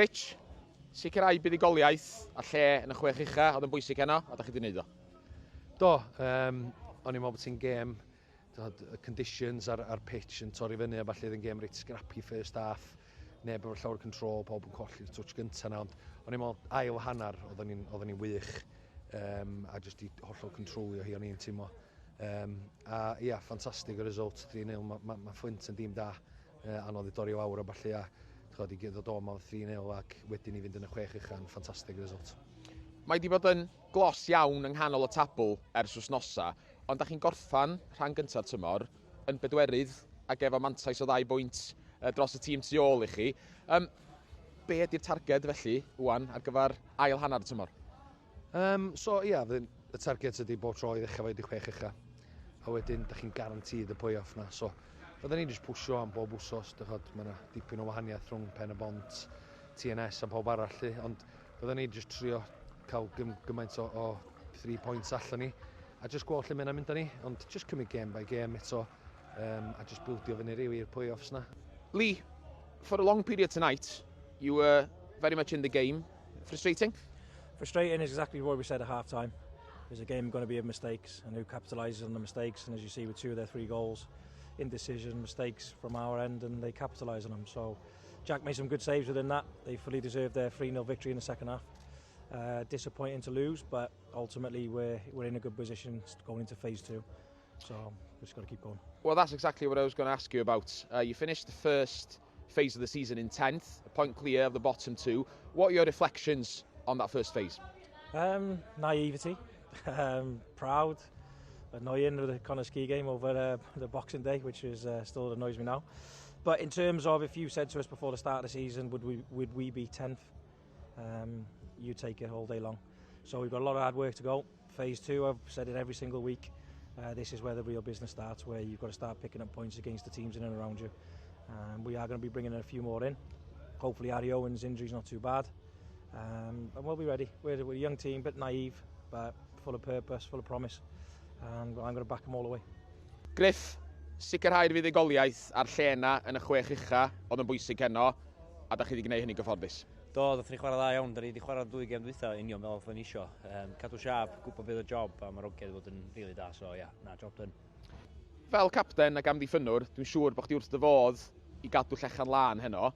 Rich, sicrhau buddugoliaeth a lle yn y chwech ucha oedd yn bwysig heno, a da chi wedi gwneud o. Do, o'n i'n meddwl bod ti'n gêm, y conditions ar pitch yn torri fyny a falle oedd yn gêm reit scrappy first half, neb efo llawer control, pawb yn colli'r touch gyntaf na, ond o'n i'n meddwl ail hanner oedden ni'n wych a jyst i hollol controlio hi o'n i'n teimlo. A ia, ffantastig o result, 3-0, ma Flint yn dîm da, anodd i dorri lawr a falle a chod, i ddod o mewn 3-0 ac wedyn i fynd yn y chwech ucha'n ffantastig result. Mae wedi bod yn glos iawn yng nghanol y tabl ers wythnosa, ond da chi'n gorffan rhan gyntaf tymor yn bedwerydd ac efo mantais o 2 bwynt dros y tîm tu ôl i chi. Be ydy'r targed felly, wan, ar gyfer ail hanner y tymor? So ia, y target ydy bob tro i ddechrau fo i chwech ucha. A wedyn, da chi'n guaranteed y play-off na. So, fydden ni'n just pwsio am bob wsos. Dychod, mae yna dipyn o wahaniaeth rhwng Pen y Bont, TNS a pob arall. Lly. Ond fydden ni'n just trio cael gymaint o 3 points allan ni. A just gweld lle mae'n mynd â ni. Ond just cymryd game by game eto. A just buildio fyny rhyw i'r play-offs na. Lee, for a long period tonight, you were very much in the game. Frustrating? Frustrating is exactly what we said at half time. There's a game going to be of mistakes and who capitalises on the mistakes. And as you see with two of their three goals, indecision, mistakes from our end, and they capitalise on them. So Jack made some good saves within that. They fully deserved their 3-0 victory in the second half. Disappointing to lose, but ultimately we're in a good position going into phase two. So we've just got to keep going. Well, that's exactly what I was going to ask you about. You finished the first phase of the season in 10th, a point clear of the bottom two. What are your reflections on that first phase? Naivety, proud, annoying with the Connah's Quay game over the Boxing Day, which is still annoys me now. But in terms of if you said to us before the start of the season, would we be 10th? You take it all day long. So we've got a lot of hard work to go. Phase two, I've said it every single week. This is where the real business starts, where you've got to start picking up points against the teams in and around you. We are going to be bringing a few more in. Hopefully Harry Owen's injury's not too bad. And we'll be ready. We're a young team, bit naive, but full of purpose, full of promise. And I'm going to back them all the way. Griff, sicrhau'r fuddugoliaeth a'r lle yna yn y chwech ucha oedd yn bwysig heno, a da chi wedi gwneud hynny gyfforddus. Do, dath ni chwarae dda iawn. Da ni wedi chwarae dwy gêm dwytha union fel oedden ni isio. Cadw siap, gwybod beth y job, a mae'r hogia wedi bod yn rili really da, so ia, yeah, na, job done. Fel capten ac amddiffynnwr, dwi'n siŵr bod chdi wrth dy fodd i gadw llechan lân heno.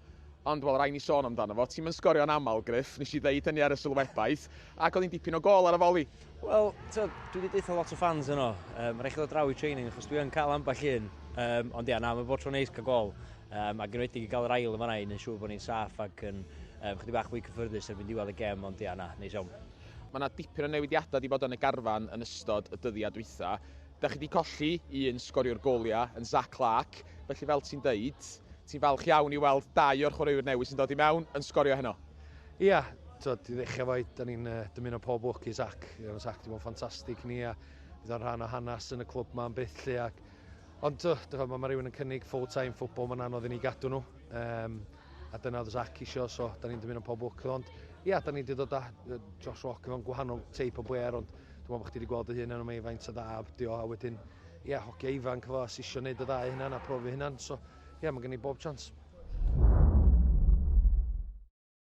Ond, wel, rhaid ni sôn amdano fo. Ti'n mynd sgorio'n aml, Griff. Nes i ddeud hynny ar y sylwebaeth. Ac oedd hi'n dipyn o gol ar y foli. Wel, dwi wedi deutha lot o fans yno. Rhaid chi ddod draw i training, achos dwi yn cael ambell un. Ond ia, na, mae bod tro'n neis cael gol. Ac yn wedi gael yr ail yma i, yn siŵr bod ni'n saff ac yn chydig bach fwy cyffyrddus erbyn diwedd y gem, ond ia, na, neis iawn. Mae yna dipyn o newidiadau wedi bod yn y garfan yn ystod y dyddiau dwytha. Da chi wedi colli un sgoriwr goliau yn Zach Clark, felly fel ti'n deud, ti'n falch iawn i weld dau o'r chwaraewyr newydd sy'n dod i mewn yn sgorio heno. Ia, twod, i ddechrau fo, da ni'n dymuno pob lwc i Zach. Ia, Zach wedi bod yn ffantastig ni a fydd o'n rhan o hanes yn y clwb ma am byth lle. Ac, ond mae ma rhywun yn cynnig full-time football, mae'n anodd i ni gadw nhw. A dyna oedd Zach isio, so da ni'n dymuno pob lwc. Ond ia, da ni wedi dod â Josh Rock efo'n gwahanol teip o player, ond dwi'n meddwl bod chdi wedi gweld y hun yn ei faint o dda di o, a wedyn, ia, hogia ifanc fo, sy'n isio wneud y ddau hynna a profi hynna. So, ia, mae gen i bob chance.